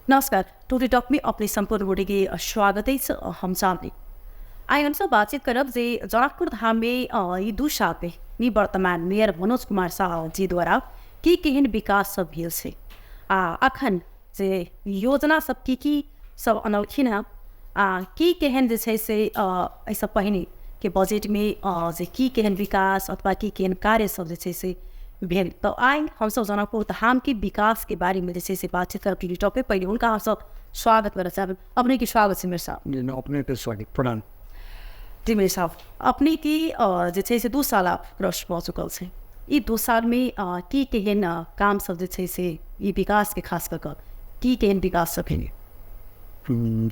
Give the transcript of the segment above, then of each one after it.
नमस्कार, टूटी टॉक में अपने सम्पूर्ण गोटे के स्वागत अछि। हम चांदनी आइ हमसब बातचीत करब जे जनकपुर धाम में ई 2 साल में निवर्तमान मेयर मनोज कुमार साह जी द्वारा की केहन विकास सब भेल छै आ अखन जे योजना सब की की सब अनलखिन हँ आ की केहन जे छै से एहिसँ पहिने के बजट में जे की केहन विकास अथवा की केहन कार्य सब जे छै से भेल। तऽ आइ हमसब जनकपुर धाम के विकास के बारे में जे छै से बातचीत करब टीवी टॉप पे। पहिले हुनका हमसब स्वागत करऽ चाहब। अपने के स्वागत छै मेयर साहब। जी, अपने के स्वागत, प्रणाम। जी मेयर साहब, अपने के जे छै से 2 साल आब क्रॉस भऽ चुकल छै। ई 2 साल में की केहन काम सब जे छै से ई विकास के खास कऽ कऽ की केहन विकास सब भेलै?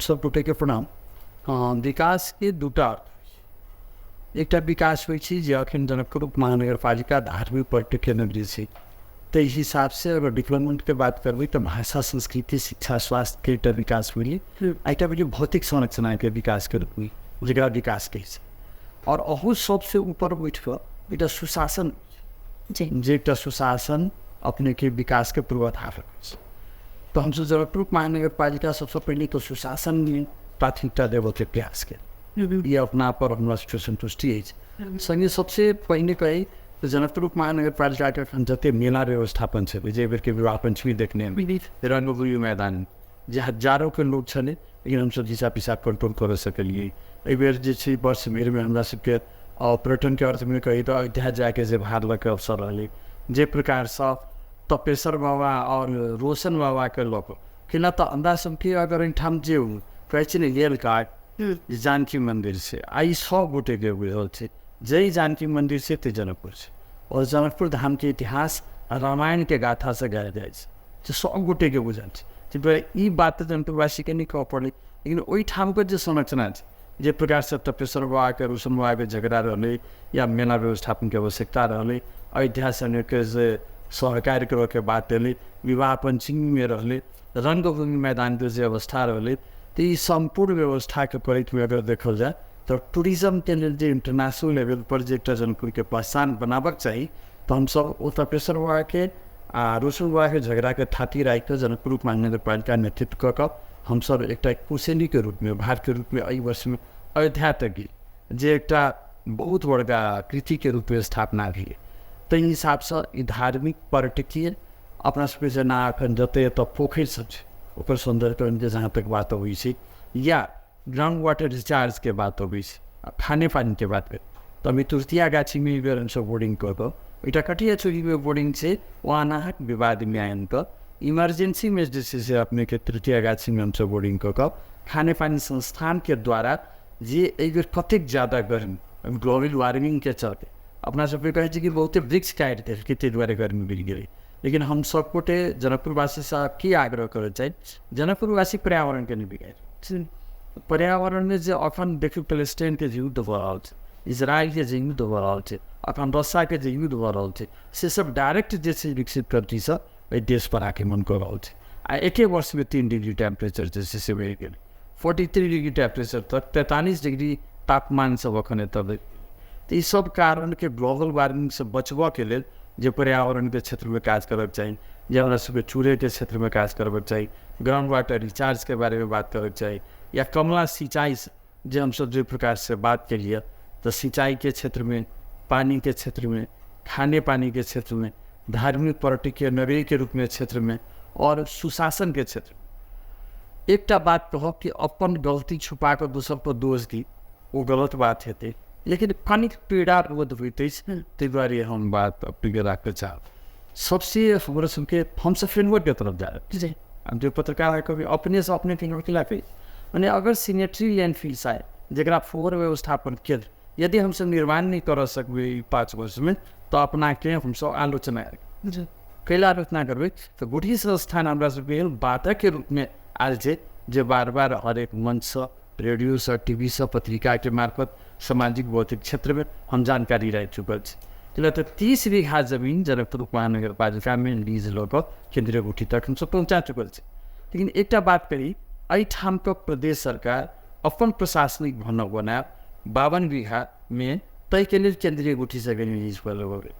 सब गोटे के प्रणाम। हँ, विकास के दूटा अर्थ। एकटा विकास होइ छै जे अखन जनकपुर उपमहानगरपालिका धार्मिक पर्यटकीय नगरी छै, ताहि हिसाबसँ अगर डेवलपमेंटके बात करबै तऽ भाषा, संस्कृति, शिक्षा, स्वास्थ्यके एकटा विकास भेलै आ एकटा भेलै भौतिक संरचनाके विकासके रूपमे, जकरा विकास कहै छै। आओर अहू सबसँ ऊपर उठि कऽ एकटा सुशासन, जे एकटा सुशासन अपनेके विकासके पूर्वाधार रखै छै। तऽ हमसब जनकपुर उपमहानगरपालिका सबसँ पहिने तऽ सुशासनमे प्राथमिकता देबऽके प्रयास केलहुँ। ई अपना पर हमरा सबके सन्तुष्टि अछि। सङ्गे सबसे पहिने कही तऽ जनकपुर उपमहानगरपालिकाके एखन जते मेला व्यवस्थापन छै, जे बेरके विवाह पञ्चमी देखने रङ्गभूमि मैदान जे हजारोके लोक छलै, लेकिन हमसब हिसाब पिसाब कंट्रोल कऽ सकलियै। एहिबेर जे छै वर्ष भरिमे हमरा सबके पर्यटनके अर्थमे कही तऽ अयोध्या जाइके जे भार लऽ के अवसर रहलै, जे प्रकारसँ तपेश्वर बाबा आओर रोशन बाबाके लऽ कऽ केना तऽ हमरा सबके अगर एहिठाम जे कहै छै ने लेल कार्ड जे जानकी मन्दिर छै, आ ई सब गोटेके बुझल छै, जै जानकी मन्दिर छै ते जनकपुर छै। आओर जनकपुर धामके इतिहास रामायणके गाथासँ गायल जाइ छै, जे सब गोटेके बुझल छै। ताहि दुआरे ई बात तऽ जनकपुरवासीके नहि कहऽ पड़लै, लेकिन ओहिठामके जे संरचना छै, जे प्रकारसँ तपेश्वर बाबाके रोशन बाबाके झगड़ा रहलै या मेला व्यवस्थापनके आवश्यकता रहलै, अयोध्या सङ्गके जे सहकार्य करऽके बात एलै, विवाह पञ्चमीमे रहलै, रङ्गभूमि मैदानके जे अवस्था रहलै, तऽ ई सम्पूर्ण व्यवस्थाके करैत अगर देखल जाय तऽ टूरिज्मके लेल जे इंटरनेशनल लेवल पर जे एकटा जनकपुरके पहचान बनाबक चाही, तऽ हमसब ओ तपेश्वर बाबाके आ रोशन बाबाके झगड़ाके थाती राखिकऽ जनकपुर उपमहानगरपालिका नेतृत्व कऽ कऽ हमसब एकटा कुशेलीके रूपमे, भारतके रूपमे एहि वर्षमे अयोध्या तक गेल, जे एकटा बहुत बड़का कृतिके रूपमे स्थापना भेलै। ताहि हिसाबसँ ई धार्मिक पर्यटकीय अपना सबके जेना एखन जते एतऽ पोखरि सब छै ओकर सौन्दर्यकरणके जहाँ तक बात अबै छै या ग्राउंड वाटर रिचार्जके बात अबै छै आ खाने पानीके बात करी तऽ अभी तुरतिया गाछीमे एहि बेर हमसब बोर्डिंग कऽ कऽ एकटा कटिया चोरीमे बोर्डिंग छै, ओ अनाहक विवादमे आनि कऽ इमरजेंसीमे जे छै से अपनेके तृतीया गाछीमे हमसब बोर्डिंग कऽ कऽ खाने पानी संस्थानके द्वारा जे एहि बेर कतेक ज्यादा गर्मी ग्लोबल वार्मिंगके चलते अपना सबके कहै छै कि बहुते वृक्ष काटि देलकै ताहि दुआरे गर्मी बढ़ि गेलै, लेकिन हम सब गोटे जनकपुरवासीसँ की आग्रह करऽ चाही, जनकपुरवासी पर्यावरणके नहि बिगाड़ि। पर्यावरणमे जे अखन देखियौ पैलेस्टाइनके जे युद्ध भऽ रहल छै, इजरायलके जे युद्ध भऽ रहल छै, अखन रसियाके जे युद्ध भऽ रहल छै, से सब डायरेक्ट जे छै विकसित कंट्रीसँ एहि देशपर आक्रमण कऽ रहल छै। आ एके वर्षमे 3 डिग्री टेम्परेचर जे छै से बढ़ि गेलै, 43 डिग्री टेम्परेचर तक, 43 डिग्री तापमान सब अखन एतऽ बढ़ि गेलै। तऽ ई सब कारणके ग्लोबल वार्मिंगसँ बचबऽके लेल जे पर्यावरणके क्षेत्रमे काज करऽके चाही, जे हमरा सबके चूड़ेके क्षेत्रमे काज करबऽके चाही, ग्राउंड वाटर रिचार्जके बारेमे बात करऽके चाही, या कमला सिंचाई जे हमसब जे प्रकारसँ बात केलियै तऽ सिंचाईके क्षेत्रमे, पानीके क्षेत्रमे, खाने पानीके क्षेत्रमे, धार्मिक पर्यटकीय नगरीके रूपमे क्षेत्रमे आओर सुशासनके क्षेत्रमे। एकटा बात कहब कि अपन गलती छुपा कऽ दोसर पर दोष दी ओ गलत बात हेतै, लेकिन कनिक पीड़ा बोध होइत अछि, ताहि दुआरे हम बात अपनेके राखऽ चाहब। सबसे हमरा सबके हमसब फिल्मके तरफ जा रहल छी। आब जे पत्रकार कभी अपनेसँ अपने फिल्म खिलाफ, मने अगर सिनेटरी लैंडफिल आए जकरा फोर व्यवस्थापन केल यदि हमसब निर्माण नहि करऽ सकबै 5 वर्षमे तऽ अपनाके हमसब आलोचना कैला आलोचना करबै तऽ गुढ़ी संस्थान हमरा सबके बाधकके रूपमे आयल छै, जे बार बार हरेक मंचसँ, रेडियोसँ, टीवीसँ, पत्रिकाके मार्फत सामाजिक बौद्धिक क्षेत्रमे हम जानकारी राखि चुकल छी। ताहि तऽ 30 बीघा जमीन जनकपुर उपमहानगरपालिकामे लीज लऽ कऽ केन्द्रीय गुठी तक हमसब पहुँचा चुकल छी। लेकिन एकटा बात कही, एहिठामके प्रदेश सरकार अपन प्रशासनिक भवन बनायब 52 बीघामे, ताहिके लेल केन्द्रीय गुठी सबके लीज पर लगेबै।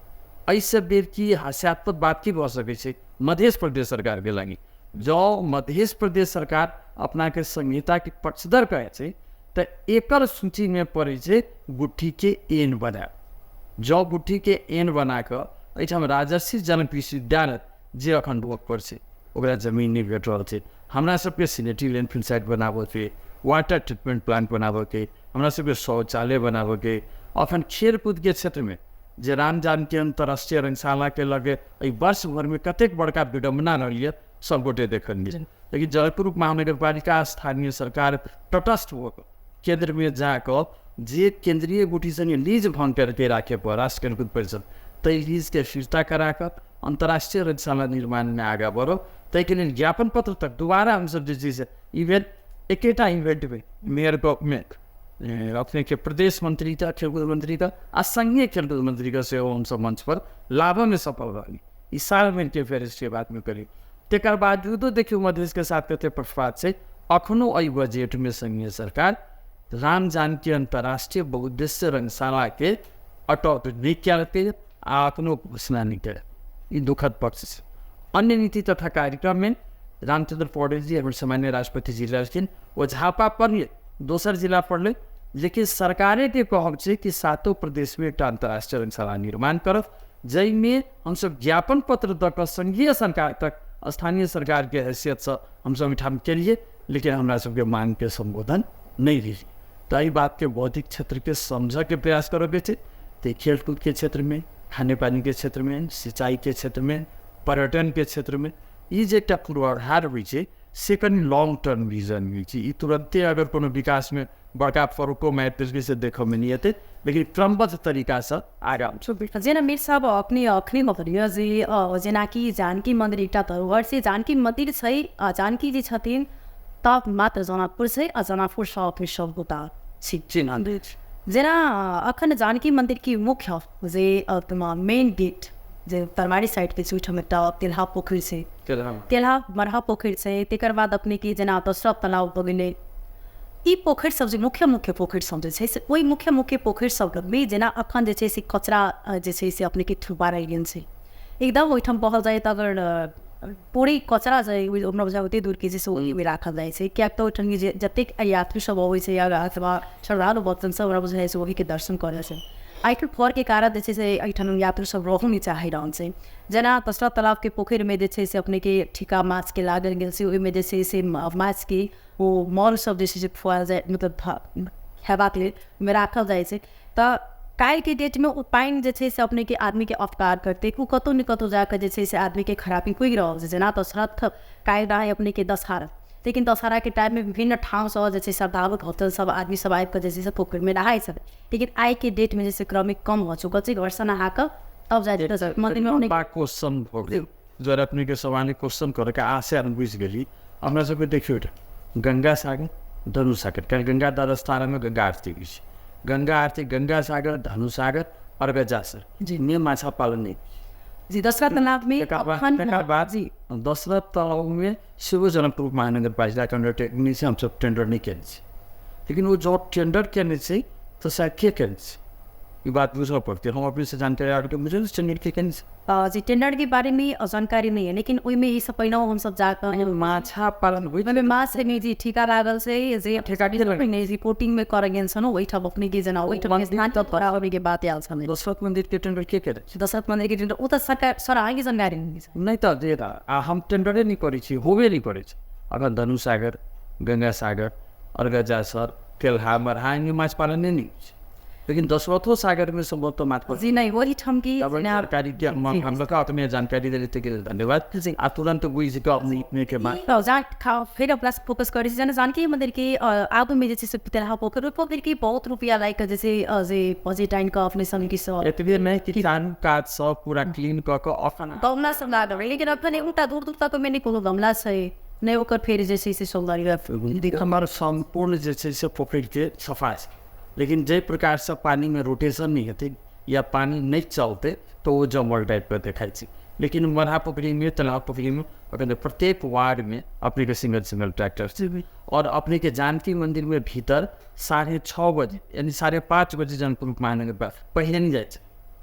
एहिसँ बेर की हास्यास्पद बात की भऽ सकै छै मध्य प्रदेश सरकारके लागि? जँ मध्य प्रदेश सरकार अपनाके संहिताके पक्षधर कहै छै तऽ एकर सूचीमे पड़ै छै गुट्ठीके एन बनायब। जँ गुट्ठीके एन बना कऽ एहिठाम राजर्षि जनक विश्वविद्यालय जे अखन भोग पर छै ओकरा जमीन नहि भेट रहल छै। हमरा सबके सैनिटरी लैंडफिल साइट बनाबऽके, वाटर ट्रीटमेंट प्लांट बनाबऽके, हमरा सबके शौचालय बनाबऽके। अखन खेलकूदके क्षेत्रमे जे राम जानकी अन्तर्राष्ट्रीय रङ्गशालाके लगे एहि वर्ष भरिमे कतेक बड़का विडम्बना रहल यऽ सब गोटे देखलियै। लेकिन जनकपुर महानगरपालिका स्थानीय सरकार तटस्थ भऽ कऽ केन्द्रमे जाकऽ जे केन्द्रीय गुठी संगे लीज भंग करके राखे पर राष्ट्र खेलकूद परिषद ताहि लीजके फिर्ता करा कऽ अन्तर्राष्ट्रीय रङ्गशाला निर्माणमे आगाँ बढ़ो, ताहिके लेल ज्ञापन पत्र तक दोबारा हमसब जे छै से इवेंट एकेटा इवेंटमे मेयरमे अपनेके प्रदेश मंत्रीके खेलकूद मंत्रीके आ संघीय खेलकूद मंत्रीके सेहो हमसब मंच पर लाबऽमे सफल रहली। ई साल भरिके फेरिस्टके बातमे करी। तकर बावजूदो देखियौ मधेशके साथ कते पक्षपात छै। अखनो एहि बजटमे संघीय सरकार राम जानकी अन्तर्राष्ट्रीय बहुउद्देश्य रङ्गशालाके अटॉप्ट नहि कयलकै आ अखनो घोषणा नहि कयलकै। ई दुखद पक्ष छै। अन्य नीति तथा कार्यक्रममे रामचंद्र पौडेल जी हमर सामान्य राष्ट्रपति जी रहलखिन, ओ झापा पड़लै, दोसर जिला पड़लै, लेकिन सरकारेके कहब छै कि सातो प्रदेशमे एकटा अन्तर्राष्ट्रीय रङ्गशाला निर्माण करत, जाहिमे हमसब ज्ञापन पत्र दऽ कऽ संघीय सरकार तक स्थानीय सरकारके हैसियतसँ हमसब एहिठाम केलियै, लेकिन हमरा सबके माँगके सम्बोधन नहि भेल। तऽ एहि बातके बौद्धिक क्षेत्रके समझऽके प्रयास करऽके छै। तऽ खेलकूदके क्षेत्रमे, खानेपानीके क्षेत्रमे, सिंचाइके क्षेत्रमे, पर्यटनके क्षेत्रमे ई जे एकटा पूर्वाधार होइ छै से कनि लॉन्ग टर्म विजन होइ छै। ई तुरन्ते अगर कोनो विकासमे बड़का फर्को मारि से देखऽमे नहि एतै, लेकिन क्रमबद्ध तरीकासँ आगाँ जेना मीर साहब अपने अखनी कहलियै जे जेनाकि जानकी मन्दिर एकटा धरोहर छै, जानकी मन्दिर छै, जानकी जी छथिन तब मात्र जनकपुर छै आ जनकपुरसँ अपने सब गोटा छी। जेना अखन जानकी मन्दिरके मुख्य जे मेन गेट जे तरवारी साइडके छै ओहिठाम एकटा तेलहा पोखरि छै, तेलहा मरहा पोखरि छै। तकर बाद अपनेके जेना दशरथ तालाब भऽ गेलै, ई पोखरि सब जे मुख्य मुख्य पोखरि सब जे छै से ओहि मुख्य मुख्य पोखरि सबमे जेना अखन जे छै से कचरा जे छै से अपनेके थुपारल गेल छै एकदम। ओहिठाम कहल जाय तऽ अगर पूरी कचरा जे हमरा बुझाइ ओते दूरके जे छै ओहिमे राखल जाइ छै, किएक तऽ ओहिठाम जे जतेक यात्री सब अबै छै या अथवा श्रद्धालु भक्तजन सब हमरा बुझाइ छै ओहिके दर्शन करै छै। आइ फरके कारण जे छै से एहिठाम यात्री सब रहू नहि चाहि रहल छै। जेना दशरथ तालाबके पोखरिमे जे छै से अपनेके ठीका माछके लागल गेल छै, ओहिमे जे छै से माछके ओ मल सब जे छै से खुआएल जाइ, मतलब खेबाक लेल ओहिमे राखल जाइ छै। तऽ काल्हिके डेटमे ओ पानि जे छै से अपनेके आदमीके अपकार करतै, ओ कतहु ने कतहु जाकऽ जे छै से आदमीके खराबी पुगि रहल छै। जेना दशरथ काल्हि रहै अपनेके दशहरा, लेकिन दशहराके टाइममे विभिन्न ठामसँ जे छै श्रद्धालु भक्तजन सब आदमी सब आबिकऽ जे छै से पोखरिमे नहाइ छलै, लेकिन आइके डेटमे जे छै क्रमिक कम भऽ चुकल छै। घरसँ नहा कऽ तब जाइ छै मन्दिरमे। क्वेश्चन भऽ गेल जर अपनेके सवाल क्वेश्चन करैके आशय हम बुझि गेली। हमरा सबके देखियौ गंगा सागर धनु सागर, कारण गंगा दादस्थानमे गंगा आरती होइ छै, गंगा आरती गंगा सागर धनु सागर अर्गजासर मे माछा पालन नहि जी। दशरथ तालाबमे तकर बाद जी दशरथ तालाबमे सेहो जनकपुर महानगरपालिकाके अंडरटेकिंग छै, हमसब टेंडर नहि केने छी, लेकिन ओ जँ टेंडर केने छै तऽ शायद के केने छै ई बात बुझऽ पड़तै। हम अपनेसँ जानकारी आबिके बुझल टेंडर के केने छै जी। टेंडर के बारेमे जानकारी नहि है, लेकिन ओहिमे ई सब पहिने हमसब जाकऽ माछा पालन होइ ओहिमे माछ नहि जी ठीका लागल छै जे ठेका नहि रिपोर्टिंगमे करऽ गेल छलहुँ ओहिठाम अपनेके जेना ओहिठाम के बात आयल छलै। दशरथ मन्दिरके टेंडर के केने छै? दशरथ मन्दिरके टेंडर ओ तऽ सरकार सर अहाँके जानकारी नहि छै। नहि तऽ जे आ हम टेंडरे नहि करै छी, होबे नहि करै छै। अखन धनु सागर गंगा सागर अर्गजासर तेलहा मरहा एहिमे माछ पालन नहि होइ छै, लेकिन दशरथो सागरमे सम्भवतः माछ पालन जी नहि ओहिठाम की जानकारी हमरा अपने जानकारी देली ताहिके लेल धन्यवाद। आ तुरन्त बुझि कऽ अपनेके फेर अपना फोकस करै छी। जेना जानकी मन्दिरके आगूमे जे छै से तेलहा पोखरि, ओहि पोखरिके बहुत रुपैआ लागि कऽ जे छै जे बजट आनि कऽ अपने समितिसँ एतबे नहि कि चारू कात सब पूरा क्लीन कऽ कऽ अखन गमला सब लागल रहै, लेकिन अखन एउटा दूर दूर तक ओहिमे नहि कोनो गमला छै, नहि ओकर फेर जे छै से सौन्दर्य हमर सम्पूर्ण जे छै से पोखरिके सफा छै, लेकिन जाहि प्रकारसँ पानीमे रोटेशन नहि हेतै या पानी नहि चलतै तऽ ओ जमल टाइपके देखाइ छै। लेकिन मरहा पोखरिमे तालाब पोखरिमे अखन प्रत्येक वार्डमे अपनेके सिंगल सिंगल ट्रैक्टर छै। और अपनेके जानकी मन्दिरमे भीतर 6:30 बजे यानी 5:30 बजे जनकपुर महानगर पहिले नहि जाइ छै।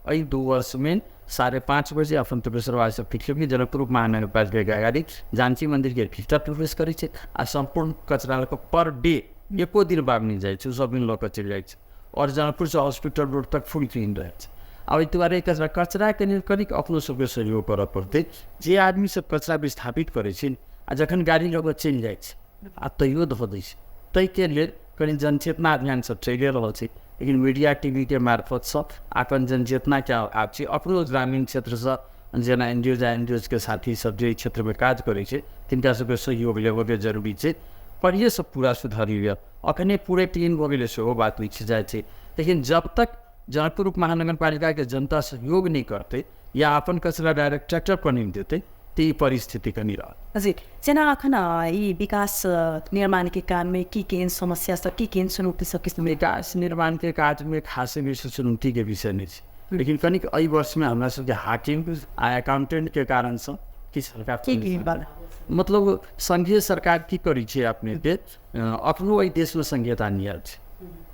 एहि 2 वर्षमे 5:30 बजे अपन त्रिपेश्वरवासी सब जनकपुर महानगरपालिकाके अगाडि जानकी मन्दिरके भित्र प्रवेश करै छै आ सम्पूर्ण कचरा लऽ कऽ पर डे एको दिन बाब नहि जाइ छै, ओ सब दिन लऽ कऽ चलि जाइ छै। आओर जनकपुरसँ हॉस्पिटल रोड तक फुल क्लीन रहै छै। आ ओहि दुआरे कचरा कचराके लेल कनिक अपनो सबके सहयोग करऽ पड़तै। जे आदमी सब कचरा विस्थापित करै छै आ जखन गाड़ी लऽ कऽ चलि जाइ छै आ तैयो धऽ दै छै, ताहिके लेल कनि जनचेतना अभियान सब चलिए रहल छै। लेकिन मीडिया टीवीके मार्फतसँ अपन जनचेतनाके अभाव छै। अपनो ग्रामीण क्षेत्रसँ जेना एन जी ओ या एन जी ओ के साथी सब जे एहि क्षेत्रमे काज करै छै तिनका सबके सहयोग लेबऽके जरूरी छै। पहिलेसँ पूरा सुधरैए, अखने पूरे क्लीन भऽ गेलै सेहो बात नहि छै जाइ छै। लेकिन जब तक जनकपुर उप महानगरपालिकाके जनता सहयोग नहि करतै या अपन कचरा डायरेक्ट ट्रैक्टर पर नहि देतै तऽ ई परिस्थिति कनि रहत। जी, जेना अखन ई विकास निर्माणके काममे की केहन समस्या सब, की केहन चुनौती सब? विकास निर्माणके काजमे खासे बेसी चुनौतीके विषय नहि छै, लेकिन कनिक एहि वर्षमे हमरा सबके हाकिम आ एकाउंटेंटके कारणसँ किछु हल्का मतलब संघीय सरकार की करै छै अपनेके अपनो एहि देशमे संघीयता नहि आयल छै।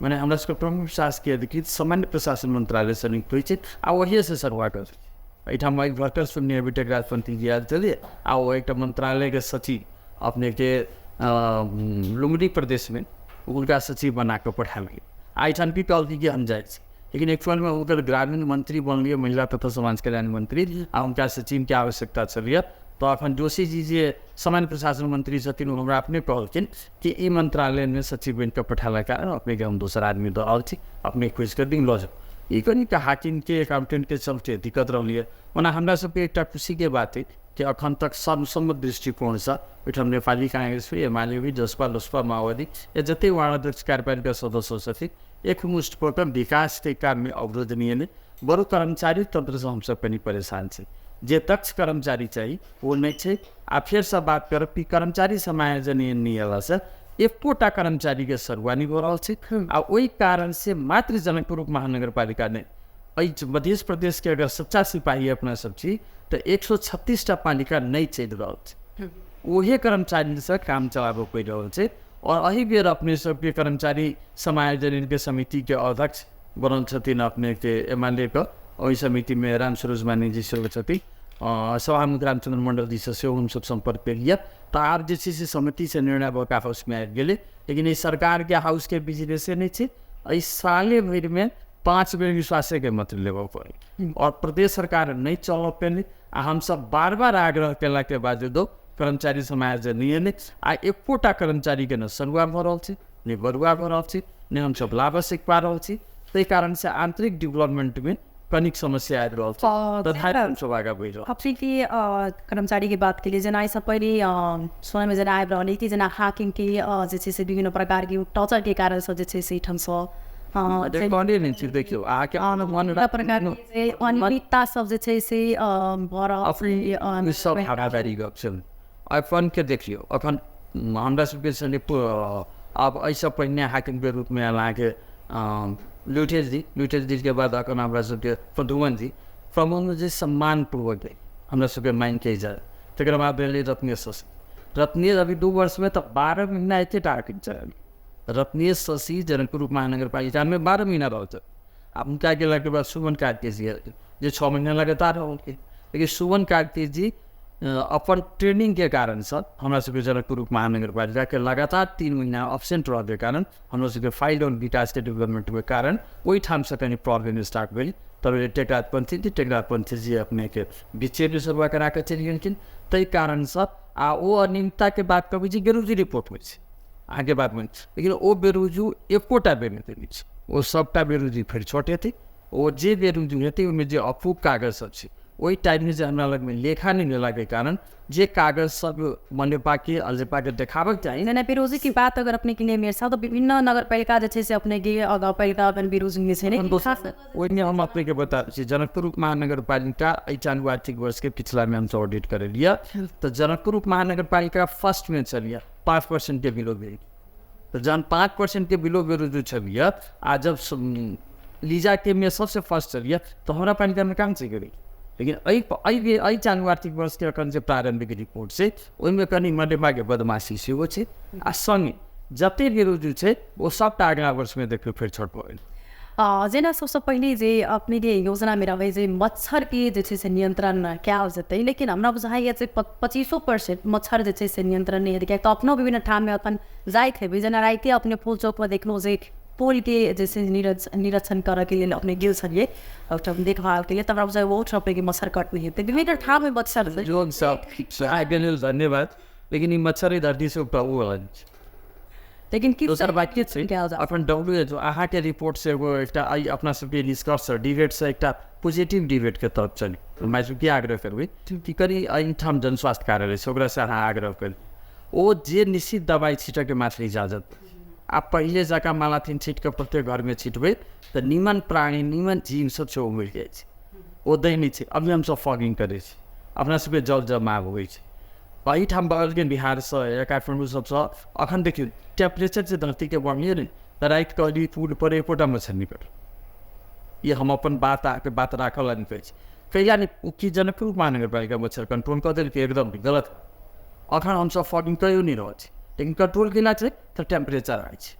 मने हमरा सबके प्रमुख शासकीय अधिकृत सामान्य प्रशासन मन्त्रालयसँ नियुक्त होइ छै आ ओहिसँ सरुआ करै छै। एहिठाम एक भर्कर सुनने हेबै टेकराज पन्थी जी आयल छलियै आ ओ एकटा मन्त्रालयके सचिव अपनेके लुम्बिनी प्रदेशमे हुनका सचिव बना कऽ पठायल गेल। आ एहिठाम की कहलकै कि हम जाइ छी, लेकिन एक्चुअलमे हुनकर ग्रामीण मन्त्री बनलियै, महिला तथा समाज कल्याण मन्त्री, आ हुनका सचिवके आवश्यकता छलियै। तऽ अखन जोशी जी जे सामान्य प्रशासन मन्त्री छथिन ओ हमरा अपने कहलखिन कि ई मन्त्रालयमे सचिव बनि कऽ पठेलाके कारण अपनेके हम दोसर आदमी दऽ रहल छी, अपने खोजि कऽ दिन लऽ जाउ। ई कनिक हाकिमके एकाउंटेंटके चलते दिक्कत रहलियै। ओना हमरा सबके एकटा खुशीके बात अइ कि अखन तक सर्वसम्मत दृष्टिकोणसँ ओहिठाम नेपाली काङ्ग्रेस हुए, एमाले हुए, जसपा, लोसपा, माओवादी या जतेक वार्ड अध्यक्ष कार्यपालिका सदस्य छथिन एकमुष्ट कऽ कऽ विकासके काममे अवरोध नहि एलै। बरु कर्मचारी तन्त्रसँ हमसब कनि परेशान छी। जे दक्ष कर्मचारी चाही ओ नहि छै। आ फेरसँ बात करब कि कर्मचारी समायोजन नहि अयलासँ एकोटा कर्मचारीके सरुआ नहि भऽ रहल छै। आ ओहि कारणसँ मात्र जनकपुर उप महानगरपालिका नहि, एहि मध्य प्रदेशके अगर सच्चा सिपाही अपना सब छी तऽ 136टा पालिका नहि चलि रहल छै, ओहे कर्मचारीसँ काम चलाबऽ पड़ि रहल छै। आओर एहि बेर अपने सबके कर्मचारी समायोजनके समितिके अध्यक्ष बनल छथिन अपनेके एमाले के, ओहि समितिमे राम सरोज माने जी सेहो छथिन, सभामुख रामचन्द्र मण्डल जीसँ सेहो हमसब सम्पर्क केलियै। तऽ आब जे छै से समितिसँ निर्णय भऽ कऽ हाउसमे आबि गेलै। लेकिन एहि सरकारके हाउसके बिजनेसे नहि छै। एहि साले भरिमे 5 बेर विश्वासेके मत लेबऽ पड़ै आओर प्रदेश सरकार नहि चलऽ पेलै। आ हमसब बार बार आग्रह केलाके बावजूदो कर्मचारी समायोजन नहि एलै आ एकोटा कर्मचारीके न सरुआ भऽ रहल छै, नहि बरुआ भऽ रहल छै, नहि हमसब लाभ सीख पा रहल छी। ताहि कारणसँ आन्तरिक डेवलपमेंटमे कनिक समस्या आबि रहल छै, तथापि हमसब आगाँ बढ़ि रहल। अपने कर्मचारीके बात केलियै, जेना एहिसँ पहिले सुनयमे जेना आबि रहल कि जेना हाकिमके जे छै से विभिन्न प्रकारके टॉर्चरके कारणसँ जे छै से एहिठामसँ कहने नहि छी। देखियौ अहाँके प्रकारके अनियमितता सब जे छै से भऽ रहल सब हराबरी गप छै। अखनके देखियौ, अखन हमरा सबके सङ्गे आब एहिसँ पहिने हाकिमके रूपमे आयल अहाँके लुठेश जी, लुठेश जीके बाद अखन हमरा सबके प्रधुमन जी, प्रबन्ध जे सम्मानपूर्वक हमरा सबके मानिके जाय। तकर बाद भेलै रत्नेश शशि। रत्नेश अभी 2 वर्षमे तऽ 12 महीना एकेटा हाकिम चलल। रत्नेश शशि जनकपुर उप महानगरपालिकामे 12 महीना रहल छथि। आ हुनका गेलाके बाद सुमन कार्की जी जे 6 महीना लगातार रहलखिन। लेकिन सुमन कार्की जी अपन ट्रेनिंगके कारणसँ हमरा सबके जनकपुर उप महानगरपालिकाके लगातार 3 महीना एब्सेंट रहलाके कारण हमरा सबके फाइल डाउन विकासके डेवलपमेंटके कारण ओहिठामसँ कनि प्रॉब्लम स्टार्ट भेल। तब टेकराज पन्थी जी, टेकराज पन्थी जी अपनेके बीचेमे सरुआ करा कऽ चलि गेलखिन। ताहि कारणसँ आ ओ अनियमितताके बात कहबै जे बेरोजी रिपोर्ट होइ छै अहाँके बातमे, लेकिन ओ बेरोजू एकोटा बेर नहि छै, ओ सबटा बेरोजी फेर छोट हेतै। ओ जे बेरोजी हेतै ओहिमे जे अपूप कागज सब छै ओहि टाइममे जे हमरा लगमे लेखा नहि लेलाके कारण जे कागज सब मनेपाके अल्जेपाके देखाबक चाही। जेना बेरोजीके बात अगर अपने के लिए मेयर साहब, तऽ विभिन्न नगरपालिका जे छै से अपने के गाउँपालिका अपन बेरोजी छै ने। ओहिमे हम अपनेके बता दै छी, जनकपुर उप महानगरपालिका एहि चालू आर्थिक वर्षके पिछलामे हमसब ऑडिट करेलियै तऽ जनकपुर उप महानगरपालिका फर्स्टमे छलियै 5% के बिलो भेल। तऽ जहन 5% के बिलो बेरोजी छलियै आ जब लीजाके मे सबसे फर्स्ट छलियै तऽ हमरा पालिकामे काम छै करी। लेकिन एहि चालू आर्थिक वर्षके अखन जे प्रारम्भिक रिपोर्ट छै ओहिमे कनि मनेपाके बदमाशी सेहो छै आ सङ्गे जतेक बेरोजी छै ओ सबटा अगिला वर्षमे देखियौ फेर छोट भऽ गेल। जेना सबसँ पहिले जे अपनेके योजनामे रहै जे मच्छरके जे छै से नियंत्रण कयल जेतै, लेकिन हमरा बुझाइए जे 25% मच्छर जे छै से नियंत्रण नहि हेतै, किएक तऽ अपनो विभिन्न ठाममे अपन जाइत हेबै। जेना रातिए अपने फूल चौकमे देखलहुँ जे पुलके जे छै निरीक्षण करऽके लेल अपने गेल छलियै ओहिठाम देखभालके लेल, तऽ हमरा बुझाइए ओहूठाम अपनेके मच्छर कटने हेतै। विभिन्न ठाममे मच्छर छै। जोन सब आबि लेल धन्यवाद, लेकिन ई मच्छर ई धरतीसँ उपटाबू वाला नहि छै। लेकिन की दोसर बात के छै, अखन WHO अहाँके रिपोर्टसँ एगो एकटा एहि अपना सबके निष्कर्ष डिबेटसँ एकटा पॉजिटिव डिबेटके तरफ चली। हमरा सबके की आग्रह करबै कि कनि एहिठाम जनस्वास्थ्य कार्यालय छै, ओकरासँ अहाँ आग्रह करी ओ जे निश्चित दबाइ छीटऽके मात्र इजाजत। आब पहिले जकाँ मालाथिन छीटके प्रत्येक घरमे छिटबै तऽ निमन प्राणी निमन जीव सब छै ओ मरि जाइ छै, ओ दै नहि छै। अभी हमसब फॉगिंग करै छी, अपना सबके जल जमाव होइ छै एहिठाम बगलके बिहारसँ या काठमाण्डू सबसँ। अखन देखियौ टेम्परेचर जे धरतीके बढ़लियै ने तऽ राति कऽ अली पुल पर एकोटा मच्छर नहि कटल। ई हम अपन बात अहाँके बात राखऽ लए नहि कहै छी, कहिया नहि ओ की जनकपुर महानगरपालिका मच्छर कंट्रोल कऽ देलकै, एकदम गलत। अखन हमसब फॉगिंग कहियो नहि रहल छी, लेकिन कंट्रोल केला छै तऽ टेम्परेचर आइ छै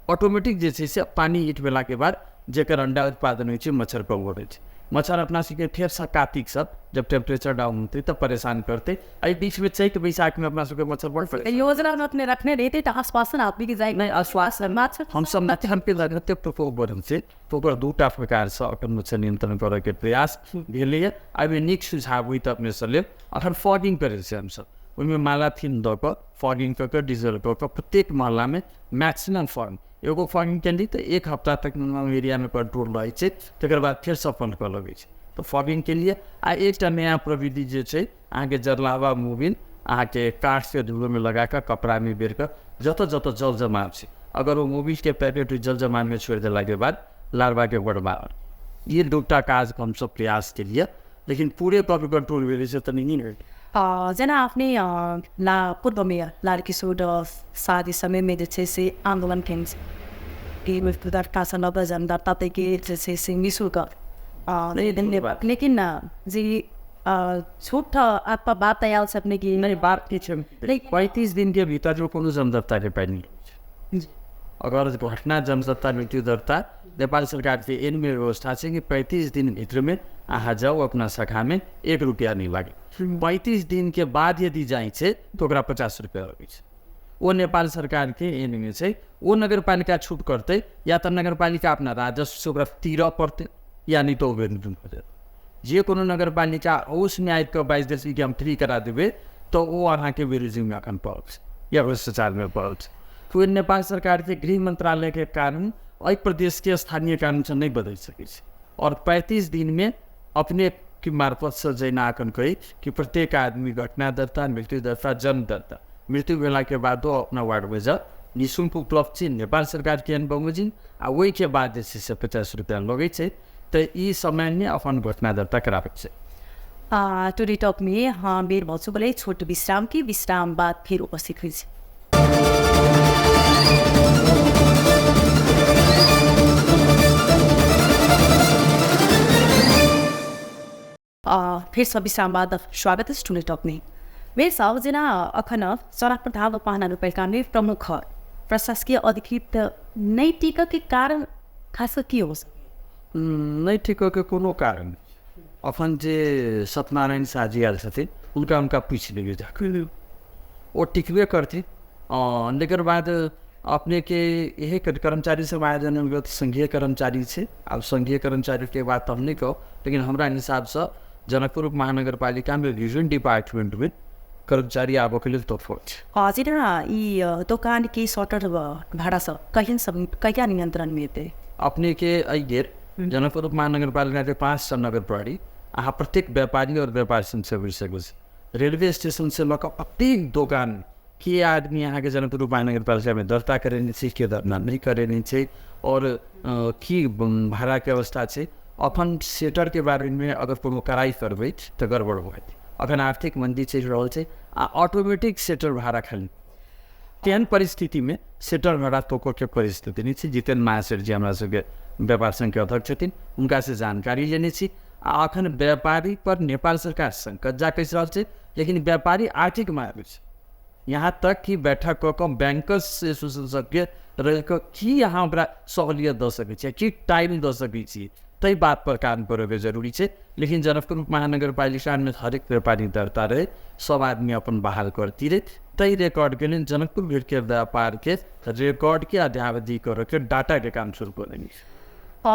ऑटोमेटिक जे छै से पानि हीट भेलाके बाद जेकर अंडा उत्पादन होइ छै मच्छर कम बढ़ै छै। मच्छर अपना सबके फेरसँ कातिकसँ जब टेम्परेचर डाउन होतै तऽ परेशान करतै। एहि बीचमे चैत बैसाखमे अपना सबके मच्छर बड़ परेशान। योजना अपने रखने रहते तऽ आश्वासन आदमी के जाय नहि आश्वासन मच्छर हमसब मच्छरके लगते प्रकोप बढ़ल छै तऽ ओकर दूटा प्रकारसँ अखन मच्छर नियंत्रण करऽके प्रयास भेलैए। एहिमे नीक सुझाव होइ तऽ अपनेसँ लेब। अखन फॉगिंग करै छै हमसब, ओहिमे मालाथिन दऽ कऽ फॉगिंग कऽ कऽ डीजल कऽ कऽ प्रत्येक मोहल्लामे मैक्सिमम फॉगिंग, एगो फॉगिंग केली तऽ एक हफ्ता तक एरियामे कंट्रोल रहै छै, तकर बाद फेर सफल कऽ लगै छै। तऽ फॉगिंग के लिए आ एकटा नया प्रविधि जे छै अहाँके जरलावा मोबिल अहाँके काठके धुलोमे लगा कऽ कपड़ामे बेर कऽ जतऽ जतऽ जल जमाव छै अगर ओ मोबिलके पैकेट जल जमावमे छोड़ि देलाके बाद लार्वाके बढ़बार, ये दूटा काज हमसब प्रयास केलिए, लेकिन पूरे पर कंट्रोल भेलै से तऽ नहि भेलै। जेना अपने पूर्व मेयर लाल किशोर शादी समयमे जे छै से आन्दोलन केने छै कि दर्तासँ लऽ कऽ जनदर्ता तकके जे छै से निःशुल्क, लेकिन जे झूठ आपका बात आयल छै अपने की नहि बात की छै, 35 दिनके भीतर जो कोनो जनदर्ताके पाइ नहि छै। अगर घटना जनदर्ता मृत्यु दर्ता नेपाल सरकारके एनमे व्यवस्था छै कि 35 दिन भित्रमे अहाँ जाउ अपना शाखामे, 1 रुपैआ नहि लागे। 35 दिनके बाद यदि जाइ छै तऽ ओकरा 50 रुपैआ लगै छै। ओ नेपाल सरकारके एनमे छै, ओ नगरपालिका छूट करतै या तऽ नगरपालिका अपना राजस्वसँ ओकरा तीरऽ पड़तै या नहि तऽ ओ बेरजुम भऽ जायत। जे कोनो नगरपालिका ओसमे आबि कऽ बाजि देतै कि हम फ्री करा देबै तऽ ओ अहाँके बेरोजगारीमे एखन पड़ल छै या भ्रष्टाचारमे पड़ल छै। तऽ ओहि नेपाल सरकारके गृह मन्त्रालयके कानून एहि प्रदेशके स्थानीय कानूनसँ नहि बदलि सकै छै। आओर 35 दिनमे अपने के मार्फतसँ जेना एखन कही कि प्रत्येक आदमी घटना दर्ता, मृत्यु दर्ता, जन्म दर्ता, मृत्यु भेलाके बादो अपना वार्डमे जाउ, निःशुल्क उपलब्ध छै नेपाल सरकारके ऐन बमोजिम, आ ओहिके बाद जे छै से 50 रुपैआ लगै छै। तऽ ई समयमे अपन घटना दर्ता कराबैके छै। टुडे टकमे हम बेर भऽ चुकल अछि छोट विश्रामके, विश्राम बाद फेर उपस्थित होइ छी। फेरसँ विश्राम बाद स्वागत अछि टुडे टकमे। मेयर साहब, जेना अखन जनकपुर धाम महानगरपालिकामे प्रमुख प्रशासकीय अधिकृत नहि टिकऽके कारण खास कऽ की हो सकै? नहि टिकऽके कोनो कारण नहि। अखन जे सत्यनारायण शाहजी आयल छथिन हुनका हुनका पूछि लेबै जाकऽ, ओ टिकबे करथिन। तकर बाद अपनेके इहे कर्मचारी सब आयोजन संघीय कर्मचारी छै, आब संघीय कर्मचारीके बात हम नहि कहब, लेकिन हमरा हिसाबसँ जनकपुर महानगरपालिकामे विभिन्न डिपार्टमेंटमे कर्मचारी आबऽके लेल तत्पर छै। जेना ई दोकानके शटर भाड़ासँ कहिया नियंत्रणमे एतै? अपनेके एहि बेर जनकपुर महानगरपालिकाके 500 नगर प्रहरी अहाँ प्रत्येक व्यापारी और व्यापार संघ से सकै छी। रेलवे स्टेशनसँ लऽ कऽ प्रत्येक दोकान के आदमी अहाँके जनकपुर महानगरपालिकामे दर्ता करेने छै, के दर्ता नहि करेने छै और की भाड़ाके अवस्था छै। अखन सेटरके बारेमे अगर कोनो कड़ाइ करबै तऽ गड़बड़ भऽ जेतै। अखन आर्थिक मन्दी चलि रहल छै आ ऑटोमेटिक सेटर भाड़ा खाली तेहन परिस्थितिमे सेटर भाड़ा तोकऽके परिस्थिति नहि छै। जितेन्द्र महासेठ जी हमरा सबके व्यापार सङ्घके अध्यक्ष छथिन, हुनकासँ जानकारी लेने छी। आ अखन व्यापारी पर नेपाल सरकार संकट जा कसि रहल छै, लेकिन व्यापारी आर्थिक मार छै। यहाँ तक कि बैठक कऽ कऽ बैंकर्स एसोसिएशन सबके रहि कऽ की अहाँ ओकरा सहूलियत दऽ सकै छियै, की टाइम दऽ सकै छियै, ताहि बात पर काम करैके जरूरी छै। लेकिन जनकपुर महानगरपालिकामे हरेक व्यापारी दर्ता रहै, सब आदमी अपन बहाल करती रहै, ताहि रिकॉर्डके लेल जनकपुर भीड़के व्यापारके रिकॉर्डके अद्यावधि करैके डाटाके काम शुरू कऽ देने छै।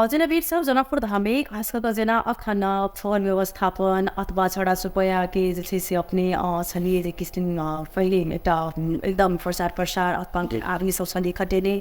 जेना वीर साहब, जनकपुर धाममे खास कऽ कऽ जेना अखन फोन व्यवस्थापन अथवा छड़ा सुपैयाके जे छै से अपने छलियै जे किछु दिन पहिले एकटा एकदम प्रचार प्रसार अथवा आदमी सब छलियै खटेने,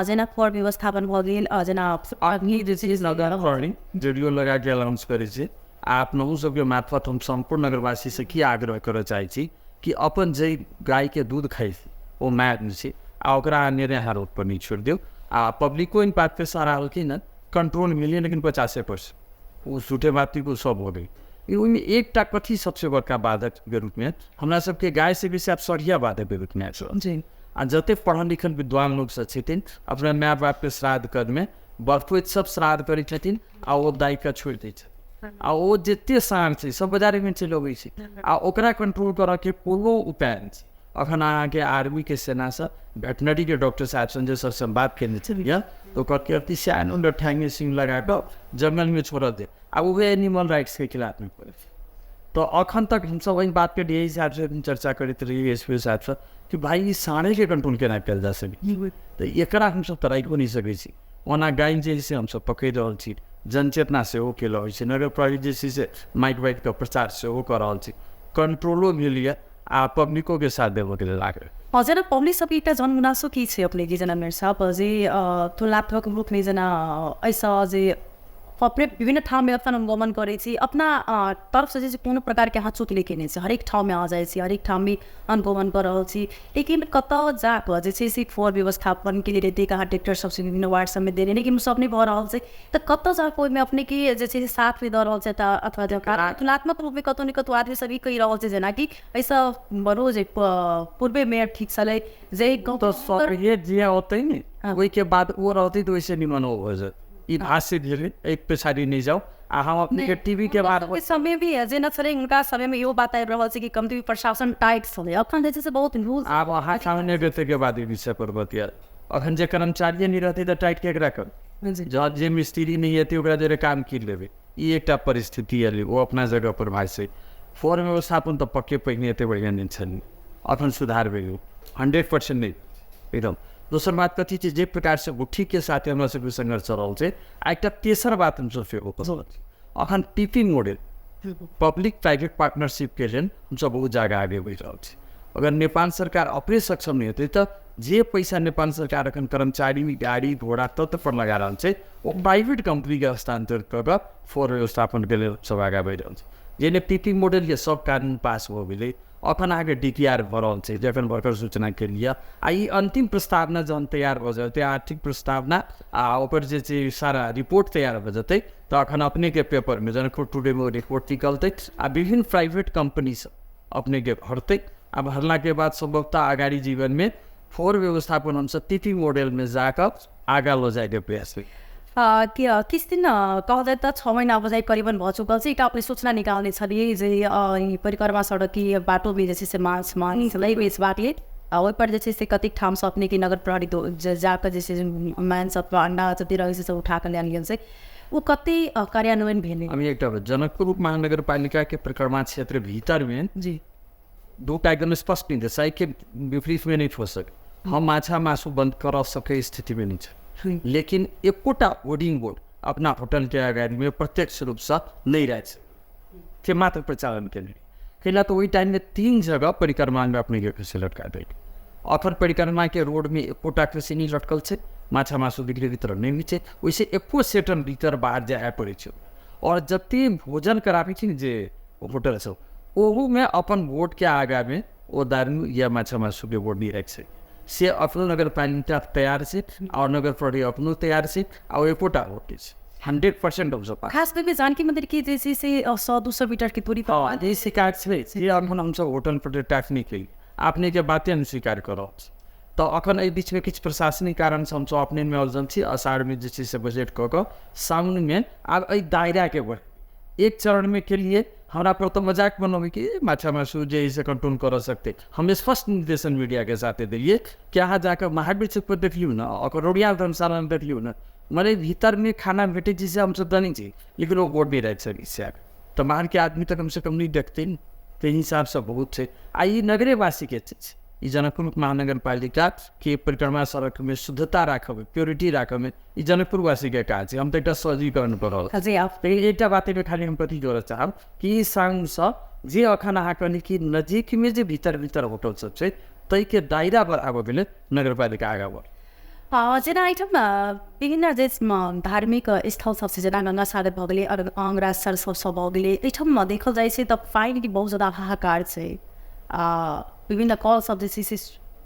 जेना फोन व्यवस्थापन भऽ गेल, जेना आदमी जे छै नगर रेडियो लगाके अनाउंस करै छै। आ अपनहु सबके मार्फत हम सम्पूर्ण नगरवासीसँ की आग्रह करऽ चाहै छी कि अपन जे गायके दूध खाइ छै ओ माय छै, आ ओकरा अनेरे अहाँ रोड पर नहि छोड़ि दियौ। आ पब्लिको इन बात पे सराहलखिन हँ, कंट्रोल मिलिए लेकिन 50% ओ झूठे बात को सब हो गई। ओहिमे एकटा कथी सबसे बड़का बाधकके रूपमे हमरा सबके गाय से बेसी आब सढ़िया बाधकके रूपमे आबि जी। आ जतेक पढ़ल लिखल विद्वान लोक सब छथिन अपना माय बापके श्राद्ध कर्ममे बरखुइत सब श्राद्ध करै छथिन आ ओ दाइके छोड़ि दै छथिन, आ ओ जते साँढ़ छै सब बाजारेमे चलि अबै छै, आ ओकरा कंट्रोल करऽके कोनो उपाय नहि छै। अखन अहाँके आर्मीके सेनासँ वेटनरीके डॉक्टर साहब संजय सरसँ बात केने छलियै तऽ ओकर कहती से आन ठैंगे सिंग लगा कऽ जंगलमे छोड़ऽ दे, आ उहे एनिमल राइट्सके खिलाफमे पड़ै छै। तऽ अखन तक हमसब एहि बातके डी I साहबसँ चर्चा करैत रहियै, एस पी साहबसँ, कि भाइ ई साँढ़ेके कंट्रोल केना कयल जा सकै, तऽ एकरा हमसब तऽ राखिओ नहि सकै छी। ओना गाय जे से हमसब पकड़ि रहल छी, जनचेतना सेहो केल होइ छै, नगर प्रहरी जे छै से माइक वाइकके प्रचार सेहो कऽ रहल छी, कंट्रोलो भेल यऽ आ पब्लिको के साथ देबऽके लेल आग्रह। जेना पब्लिक सबके एकटा जनगुनासो की छै अपनेके जेना मेयर साहब, जे तुलनात्मक रूपमे जेना एहिसँ जे अपने विभिन्न ठाममे अपन अनुगमन करै छी, अपना तरफसँ जे कोनो प्रकारके अहाँ चूक नहि केने छी, हरेक ठाममे अहाँ जाइ छी, हरेक ठाममे अनुगमन कऽ रहल छी, लेकिन कतऽ जाकऽ जे छै से फोर व्यवस्थापनके लेल एतेक अहाँ ट्रैक्टर सबसँ विभिन्न वार्ड सबमे देने, लेकिन सब नहि भऽ रहल छै, तऽ कतऽ जाकऽ ओहिमे अपनेके जे छै से साथमे दऽ रहल छै तऽ अथवा तुलनात्मक रूपमे कतहु ने कतहु आदमी सब ई कहि रहल छै जेनाकि एहिसँ बड़ो जे पूर्वे मेयर ठीक छलै जे जे औतै ने ओहिके बाद ओ रहतै तऽ ओहिसँ निमन ओ भऽ जेतै। ई भाष्य भेलै, एक पछाड़ी नहि जाउ। आ हम अपने के टीवी के बाद समय भी है जेना छलै हुनका समय में इहो बात आबि रहल छै कि कमती प्रशासन टाइट छलै, अखन जे छै से बहुत लूज। आब अहाँ सामने के बाद ई विषय पर बतिया, अखन जे कर्मचारी नहि रहतै तऽ टाइट केकरा कर, जँ जे मिस्त्री नहि एतै ओकरा जरे काम की लेबै, ई एकटा परिस्थिति एलै। ओ अपना जगह पर भाइ छै। फोन व्यवस्थापन तऽ पक्के पहिने एते बढ़िआँ नहि छलै, अखन सुधार भेलै 100% नहि एकदम। दोसर बात कथी छै, जे प्रकारसँ गुट्ठीके साथे हमरा सबके सङ्घर्ष चल रहल छै। आ एकटा तेसर बात हमसब सेहो कऽ रहल छी, अखन पीपी मॉडल पब्लिक प्राइवेट पार्टनरशिपके लेल हमसब बहुत जादा आगे बढ़ि रहल छी। अगर नेपाल सरकार अपने सक्षम नहि हेतै तऽ जे पैसा नेपाल सरकार अखन कर्मचारी गाड़ी घोड़ा तत्व पर लगा रहल छै ओ प्राइवेट कम्पनीके हस्तान्तरित कऽ कऽ फोर व्यवस्थापनके लेल सब आगाँ बढ़ि रहल छै। जाहिमे पीपी मॉडलके सब कानून पास भऽ गेलै, अखन अहाँके DPR भऽ रहल छै जखन भरकर सूचना के लिए, आ ई अन्तिम प्रस्तावना जहन तैयार भऽ जेतै, आर्थिक प्रस्तावना आ ओकर जे छै सारा रिपोर्ट तैयार भऽ जेतै तऽ अखन अपनेके पेपरमे जनकपुर टुडेमे ओ रिपोर्ट निकलतै आ विभिन्न प्राइवेट कम्पनी सब अपनेके भरतै। आ भरलाके बाद सम्भवतः अगाडि जीवनमे फोर व्यवस्थापन हमसब पीपी मॉडलमे जाकऽ आगाँ लऽ जाइके प्रयास होइ। किछु दिन कहल जाय तऽ 6 महीना बजाय करीबन भऽ चुकल छै। एकटा अपने सूचना निकालने छलियै जे परिक्रमा सड़कके बाटोमे जे छै से माछ मांस लै बेचबाक लेल, आ ओहिपर जे छै से कतेक ठामसँ अपनेके नगर प्रहरी जाकऽ जे छै मांस अथवा अंडा जते रहै छै से उठा कऽ लायल गेल छै, ओ कते कार्यान्वयन भेलै? हम एकटा जनकपुर उप महानगरपालिकाके परिक्रमा क्षेत्र भीतरमे जी दूटा एकदम स्पष्ट निर्देश के विपरीतमे नहि हो सके, हम माछा मासु बन्द करऽ सकै स्थितिमे नहि छै, लेकिन एकोटा होर्डिंग बोर्ड अपना होटलके अगाडीमे प्रत्यक्ष रूपसँ नहि राखि सकै, से मात्र प्रचालन के लिए। कैला तऽ ओहि टाइममे 3 जगह परिक्रमामे अपनेके कृषि लटका दै, अखन परिक्रमाके रोडमे एकोटा कृषि नहि लटकल छै, माछा मासु बिक्री वितरण नहि होइ छै, ओहिसँ एको सेटन भीतर बाहर जाय पड़ै छै। आओर जते भोजन कराबै छै ने जे होटल सब, ओहूमे अपन बोर्डके आगाँमे ओ दारू या माछा मासुके बोर्ड नहि राखि सकै, से अपनो नगरपालिका तैयार छै और नगर प्रहरी अपनो तैयार छै आ ओ एकोटा बोर्ड छै 100% हमसब पास। खास करके जानकी मंदिर के जे छै से 100-200 मीटर के दूरी पर। हाँ, जे शिकायत छै से अखन हमसब होटल पर टैक्स नहि केलियै, अपनेके बाते हम स्वीकार करब। तऽ अखन एहि बीचमे किछु प्रशासनिक कारणसँ हमसब अपनेमे अड़चन छी। अषाढ़मे जे छै से बजट कऽ कऽ साउनमे आब एहि दायराके बढ़ एक चरणमे केलिए, हमरा पर तऽ मजाक बनबै कि माछा मासु जे से कंट्रोल कर सकते। हम स्पष्ट निर्देशन मीडिया के साथे देलियै कि अहाँ जाकऽ महावीर चौक पर देखलियौ ने, ओकर रोडिया धर्मशाला में देखलियौ ने, मने भीतर में खाना भेटै छै से हमसब जानै छी, लेकिन ओ बोर्ड नहि राखि सकै छै। तऽ बाहरके आदमी तऽ कमसँ कम नहि देखतै ने, ताहि हिसाबसँ बहुत छै। आ ई नगरेवासीके छै, ई जनकपुर महानगरपालिका के परिक्रमा सड़कमे शुद्धता राखब, प्योरिटी राखबमे ई जनकपुरवासीके काज छै। हम तऽ एकटा सहजीकरण कऽ रहल छी। एकटा बात एहिमे खाली हम कथी जोड़ऽ चाहब कि ई साउनसँ जे अखन अहाँ कहली कि नजीकमे जे भीतर भीतर होटल सब छै ताहिके दायरा बढ़ाबऽके लेल नगरपालिका आगाँ बढ़। जेना एहिठाम विभिन्न जे धार्मिक स्थल सब छै, जेना गंगा सागर भऽ गेलै, अङ्गराज सर सब भऽ गेलै, एहिठाम देखल जाइ छै तऽ पानिके बहुत ज्यादा हाहाकार छै। विभिन्न कल सब जे छै से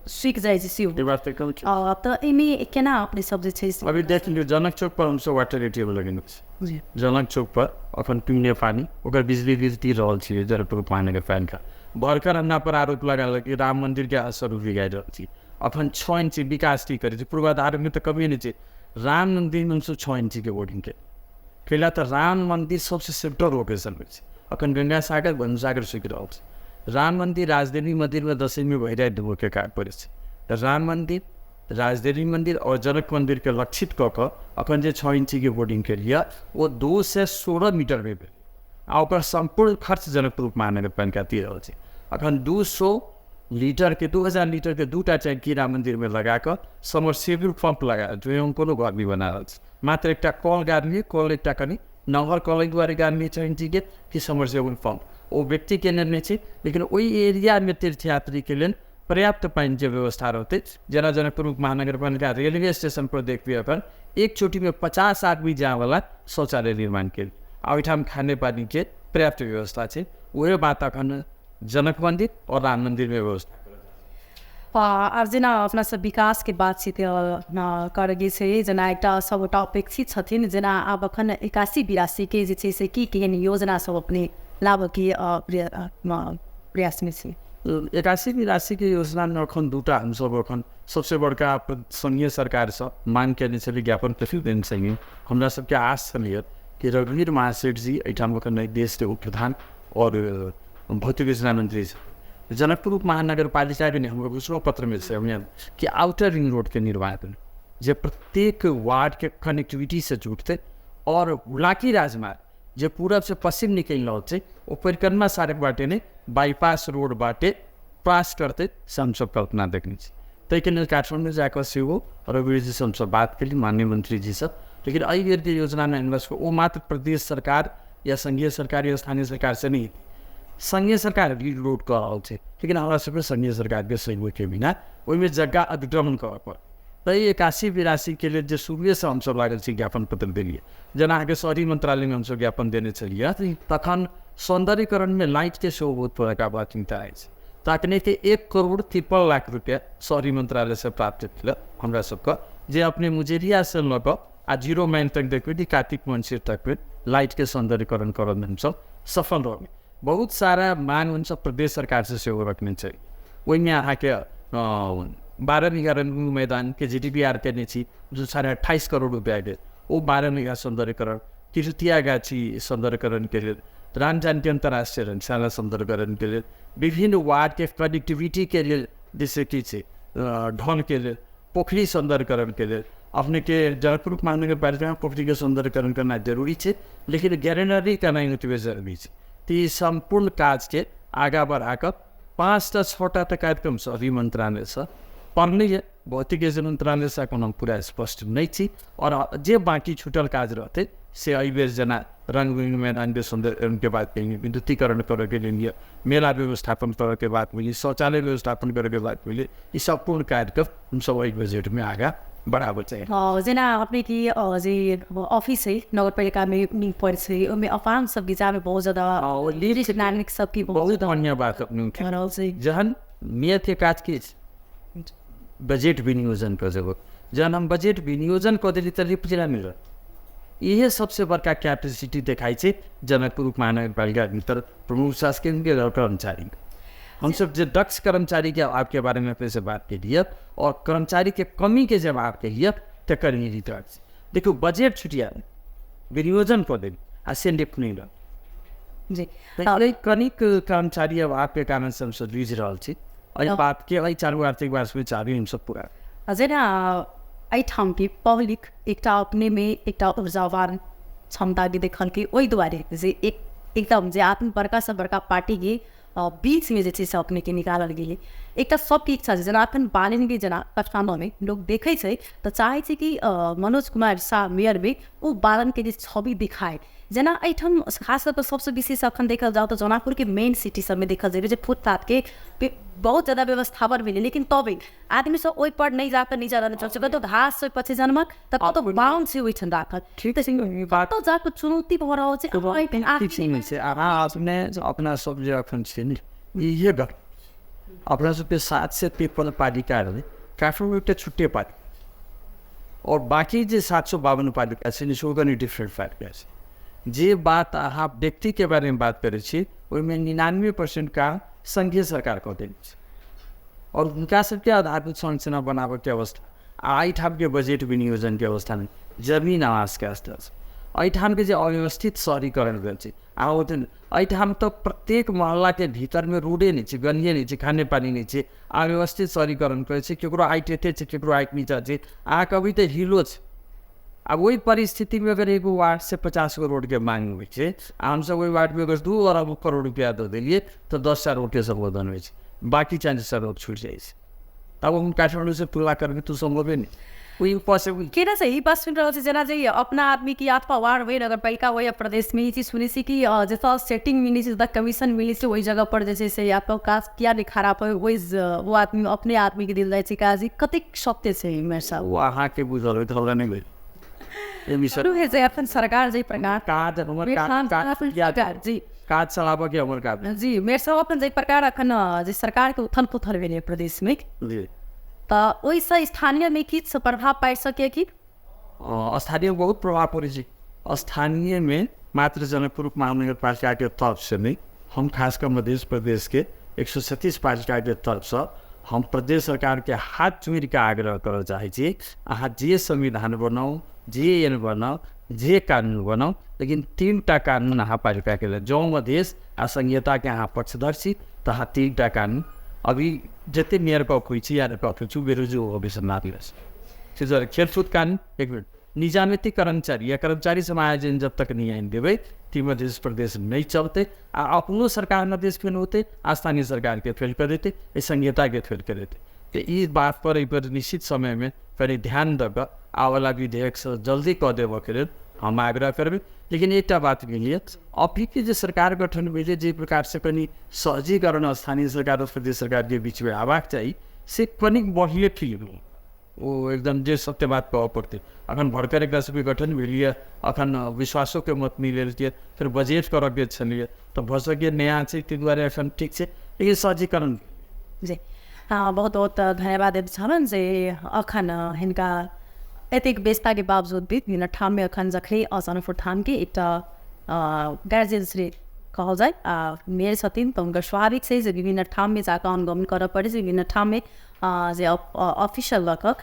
सूखि जाइ छै सेहो। तऽ एहिमे केना अपने सब जे छै अभी देख लियौ, जनक चौक पर हमसब वाटर एटीएम लगेने छी। जनक चौक पर अखन पीने पानी ओकर बिजली बिल ती रहल छियै जनकपुर महानगरपालिका। भरकर हमरा पर आरोप लगा कि राम मंदिर के असर बिगाड़ि रहल छी। अखन 6 इंची विकास की करै छै, पूर्वाधारमे तऽ कमी नहि छै। राम मन्दिरमे हमसब 6 इंचीके बोर्डिंग केलियै, कैला तऽ राम मन्दिर सबसँ सेंट्रल लोकेशनमे छै। अखन गंगा सागर भनसागर सूखि रहल छै। राम मन्दिर राजदेवी मन्दिरमे दसैँमे भरि राति डुबोके काज पड़ै छै। तऽ राम मन्दिर, राजदेवी मन्दिर आओर जनक मन्दिरके लक्षित कऽ कऽ अखन जे 6 इंचीके बोर्डिंग केलियै ओ 216 मीटरमे भेल आ ओकर सम्पूर्ण खर्च जनकपुर महानगरपालिका दे रहल छै। अखन 200 लीटर के 2000 लीटर के 2टा टैंकी राम मंदिर में लगा कऽ समरसेबुल पंप लगा जो हम कोनो घर भी बना रहल छी, मात्र एकटा कल गाड़लियै, कल एकटा कनि नहर कल एहि दुआरे गाड़लियै 6 इंचीके कि समरसेबुल पंप ओ व्यक्तिके निर्णय छै, लेकिन ओहि एरियामे तीर्थयात्रीके लेल पर्याप्त पानिके व्यवस्था रहतै। जेना जनकपुर महानगरपालिका रेलवे स्टेशन पर देखबै अखन एक चोटीमे 50 आदमी जायवला शौचालय निर्माण केल आ ओहिठाम खाने पानीके पर्याप्त व्यवस्था छै। ओहे बात अखन जनक मंदिर और राम मंदिर में व्यवस्था। आब जेना अपना सब विकास के बातचीत करगे छै, जेना एकटा सब अपेक्षित छथिन, जेना आब अखन 81-82 के जे छै से की केहन योजना सब अपने लाबऽके प्रयासमे छी? 81-82 के योजनामे अखन 2टा हमसब अखन सबसे बड़का संघीय सरकारसँ मांग केने छलियै, ज्ञापन पत्र देने छलियै। हमरा सबके आस छलैए कि रघुवीर महासेठ जी एहिठाम अखन देशके उप प्रधान और भौतिक योजना मंत्री छथि। जनकपुर महानगरपालिकाके ने हमरो घोषणा पत्रमे छै कि आउटर रिंग रोडके निर्माण जे प्रत्येक वार्डके कनेक्टिविटीसँ जुटतै और हुलाकी राजमार्ग जे पूरब से पश्चिम निकलि रहल छै ओ परिक्रमा सड़क बाटे नै बाईपास रोड बाटे पास करतै से हमसब कल्पना देखने छी। ताहिके लेल काठमाडौँ जाकऽ सेहो रघुवीरजीसँ हमसब बात केली, माननीय मंत्रीजीसँ। लेकिन एहि बेरके योजनामे हमरा सबके ओ मात्र प्रदेश सरकार या संघीय सरकार या स्थानीय सरकारसँ नहि हेतै। संघीय सरकार रिंग रोड कऽ रहल छै, लेकिन हमरा सबके संघीय सरकारके सहयोगके बिना ओहिमे जग्गा अतिक्रमण करऽ पड़त। तऽ 81-82 के लेल जे शुरुएसँ हमसब लागल छी ज्ञापन पत्र देलियै, जेना अहाँके शहरी मंत्रालयमे हमसब ज्ञापन देने छलियै तखन सौन्दर्यीकरणमे लाइटके सेहो बहुत बड़का प्राथमिकता अछि। तऽ अखनेके 1,53,00,000 रुपैआ शहरी मंत्रालयसँ प्राप्त भेल हमरा सबके, जे अपने मुजेरियासँ लऽ कऽ आ 0 माइल तक देखबै कि कार्तिक मन्सिर तकमे लाइटके सौन्दर्यीकरण करऽमे हमसब सफल रहबै। बहुत सारा मांग हमसब प्रदेश सरकारसँ सेहो रखने छै। ओहिमे अहाँके 12 बीघा रंगभूमि मैदानके GDPR केने छी जो 28.5 करोड़ रुपैआके, ओ 12 बीघा सौन्दर्यीकरण, तिरुतिया गाछी सौन्दर्यीकरणके लेल, राम जानकी अन्तर्राष्ट्रीय रङ्गशाला सौन्दर्यीकरणके लेल, विभिन्न वार्डके कनेक्टिविटीके लेल जैसे कि छै ढलके लेल, पोखरी सौन्दर्यीकरणके लेल। अपनेके जनकपुर महानगरपालिकामे पोखरीके सौन्दर्यीकरण करना जरूरी छै, लेकिन ग्रेनरी करनाइ ओतबे जरूरी छै। तऽ ई सम्पूर्ण काजके आगाँ बढ़ाकऽ 5टा 6टा तऽ कार्यक्रम शहरी मंत्रालयसँ पढ़ने यऽ, भौतिक मंत्रालयसँ एखन हम पूरा स्पष्ट नहि छी। और जे बाँकी छूटल काज रहतै से एहिबेर जेना रंगभूमि मैदानके सौन्दर्यीकरणके बात कयली, विद्युतीकरण करऽके लेल, मेला व्यवस्थापन करऽके बात भेलै, शौचालय व्यवस्थापन करऽके बात भेलै, ई सम्पूर्ण कार्यक्रम हमसब एहि बजटमे आगाँ बढ़ाबऽ चाही। जेना अपने की जे ऑफिस है नगरपालिकामे पर छै, ओहिमे अपांग सबके जामे बहुत ज्यादा नागरिक सबके बहुत बढ़िआँ बात अपने छै। जहन मेयरके काज की बजट विनियोजन कऽ देबो, जहन हम बजट विनियोजन कऽ देली तऽ लिफ्ट जेना मिलत। इहे सबसे बड़का कैपेसिटी देखाइ छै जनकपुर महानगरपालिका भीतर प्रमुख शासकीय कर्मचारी। हमसब जे दक्ष कर्मचारी के अभाव के बारे में अपने से बात केलिए और कर्मचारी के कमी के जवाब के लिए तकर देखियौ बजट छुटिया विनियोजन कऽ देली आ से लिफ्ट नहि रहल। जी। कनिक कर्मचारी अभावके कारण से हमसब जूझि रहल छी एहि बातके, एहि चारू आर्थिक वर्षमे चाहबी हमसब पूरा। जेना एहिठामके पब्लिक एकटा अपनेमे एकटा ऊर्जावान क्षमताके देखलकै, ओहि दुआरे जे एक एकदम जे आत्म बड़का से बड़का पार्टीके बीचमे जे छै से अपनेके निकालल गेलै। एकटा सबके इच्छा छै, जेना अखन बालनके जेना काठमाडौँमे लोक देखै छै तऽ चाहै छै कि मनोज कुमार शाह मेयरमे ओ बालनके जे छवि देखाए। जेना एहिठाम खास कऽ कऽ सबसँ विशेष अखन देखल जाउ तऽ जनकपुरके मेन सिटी सबमे देखल जेबै जे फुटपाथके बहुत ज्यादा व्यवस्थापन भेलै, लेकिन तबे आदमी सब ओहिपर नहि जाकऽ नीचा रहने चलै छै, कतौ घास छै पछि जन्मक तऽ कतौ बाउन छै ओहिठाम राखल, ठीक छै, ई बात कतौ जाकऽ चुनौती भऽ रहल छै। किछु नहि छै। अहाँ अपने अपना सब जे अखन छै ने इहे गप, अपना सबके 753 पालिका रहै, काठमाडौँ एकटा छुट्टे पालिका, और बाकी जे 752 पालिका छै से ओ कनि डिफरेंट पालिका छै। जे बात अहाँ व्यक्तिके बारेमे बात करै छी ओहिमे 99% काम संघीय सरकार कऽ देने छै और हुनका सबके आधारभूत संरचना बनाबऽके अवस्था आ एहिठामके बजट विनियोजनके अवस्थामे जमीन आवासके अवस्था छै। एहिठामके जे अव्यवस्थित शहरीकरण भेल छै आ एहिठाम तऽ प्रत्येक मोहल्लाके भीतरमे रोडे नहि छै, गलिए नहि छै, खाने पानी नहि छै, अव्यवस्थित शहरीकरण करै छै, केकरो हाइट एते छै केकरो हाइट नीचा छै, अहाँ कभी तऽ हिलो छै। आब ओहि परिस्थितिमे अगर एगो वार्डसँ 50 गो रोडके मांग होइ छै आ हमसब ओहि वार्डमे अगर 2 अरब करोड़ रुपया दऽ देलियै तऽ 10टा रोडके सम्बोधन होइ छै, बाकी 40टा रोड छुटि जाइ छै। तब हम काठमाडौँसँ तुलना करबै तऽ सम्भवे नहि, ओ इम्पॉसिबल केना छै। ई बात सुनि रहल छी जेना जे अपना आदमीके अथवा वार्ड होइ नगरपालिका होइ या प्रदेशमे ई चीज सुनै छी कि जतऽ सेटिंग मिलै छै, जतऽ कमीशन मिलै छै, ओहि जगह पर जे छै से या तऽ काज किया नहि खराब होइ, ओहि ओ आदमी अपने आदमीके देल जाइ छै काज। ई कतेक सत्य छै मेयर साहब? ओ अहाँके बुझल होइत, हमरा नहि भेल। अखन सरकार जे प्रकार काज हमर जी काज चलाबऽके हमर काज जी मेयर साहब अपन जे प्रकार अखन जे सरकारके उथल पुथल भेलै प्रदेशमे तऽ ओहिसँ स्थानीयमे किछु प्रभाव पाड़ि सकैए कि? स्थानीय बहुत प्रभाव पड़ै छै। स्थानीयमे मात्र जनकपुर महानगरपालिकाके तरफसँ नहि, हम खास कऽ मध्य प्रदेशके 137 पालिकाके तरफसँ हम प्रदेश सरकारके हाथ जोड़िके आग्रह करऽ चाहै छी, अहाँ जे संविधान बनाउ, जे ऐन बनाउ, जे कानून बनाउ, लेकिन 3टा कानून अहाँ पालिकाके लेल, जँ मधेश आ संघीयताके अहाँ पक्षधर छी तऽ अहाँ 3टा कानून अभी जते मेयर कप होइ छै या कप होइ छै बेरोजगार हो से दुआरे खेलकूद कानून, एक मिनट, निजामती कर्मचारी या कर्मचारी समायोजन जब तक नहि आनि देबै ती मध्य प्रदेश नहि चलतै आ अपनो सरकार मधेश फेल होतै आ स्थानीय सरकारके फेल कऽ देतै, एहि संघीयताके फेल कऽ देतै। तऽ ई बात पर एहिपर निश्चित समयमे कनि ध्यान दऽ कऽ आबऽवला विधेयकसँ जल्दी कऽ देबऽके लेल हम आग्रह करबै। लेकिन एकटा बात भेल, अभीके जे सरकार गठन भेलै जे प्रकारसँ कनि सहजीकरण स्थानीय सरकार और प्रदेश सरकारके बीचमे आबाक चाही से कनिक बढ़ले फील भेल, ओ एकदम जे सत्य बात कहऽ पड़तै। अखन भर्खर एकरा सबके गठन भेल, अखन विश्वासोके मत नहि लेल, फेर बजट करऽके छलैए तऽ भऽ सकैए नया छै ताहि दुआरे अखन ठीक छै, लेकिन सहजीकरण जी। हाँ, बहुत बहुत धन्यवाद छलन जे अखन हिनका एतेक व्यस्तताके बावजूद भी विभिन्न ठाममे अखन जखने जनकपुर धामके एकटा गार्जियन श्री कहल जाय आ मेयर छथिन तऽ हुनकर स्वाभाविक छै जे विभिन्न ठाममे जाकऽ अनुगमन करऽ पड़ै छै, विभिन्न ठाममे जे ऑफिशियल लऽ कऽ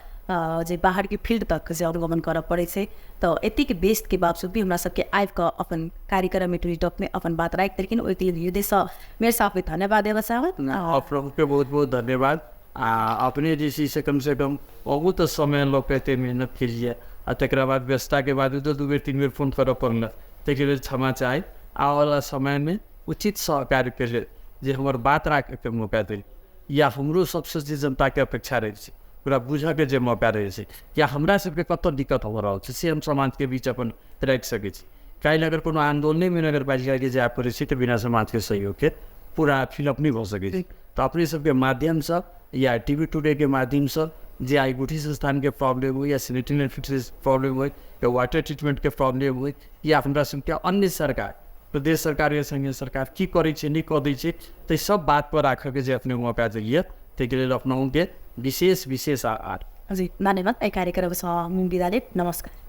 जे बाहरके फील्ड तक जे अनुगमन करऽ पड़ै छै। तऽ एतेक व्यस्तके बावजूद भी हमरा सबके आबि कऽ अपन कार्यक्रममे टूरी टॉकमे अपन बात राखि देलखिन, ओहिके लेल हृदयसँ मेयर साहबके धन्यवाद देबऽ चाहब। आप लोगके बहुत बहुत धन्यवाद। आ अपने जे छै से कमसँ कम बहुत समय लऽ कऽ एते मेहनत केलियै आ तकरा बाद व्यस्तताके बावजूदो 2 बेर 3 बेर फोन करऽ पड़ल, ताहिके लेल क्षमा चाही। आबऽवला समयमे उचित सहकार्यके लेल जे हमर बात राखैके मौका देल या हमरो सबसँ जे जनताके अपेक्षा रहै छै ओकरा बुझऽके जे मौका रहै छै या हमरा सबके कतऽ दिक्कत भऽ रहल छै से हम समाजके बीच अपन राखि सकै छी। काल्हि अगर कोनो आन्दोलनेमे नगरपालिकाके जाय पड़ै छै तऽ बिना समाजके सहयोगके पूरा फिलअप नहि भऽ सकै छै। तऽ अपने सबके माध्यमसँ या टीवी टुडेके माध्यमसँ जे आइ गुठी संस्थानके प्रॉब्लम होइ या सैनिटरी फिटनेस प्रॉब्लम होइ या वाटर ट्रीटमेंटके प्रॉब्लम होइ या हमरा सबके अन्य सरकार प्रदेश सरकार या संघीय सरकार की करै छै नहि कऽ दै छै ताहि सब बातपर राखऽके जे अपने मौका देलियै ताहिके लेल अपनाके विशेष विशेष आभार। जी धन्यवाद। एहि कार्यक्रमसँ हम बिदा लेब। नमस्कार।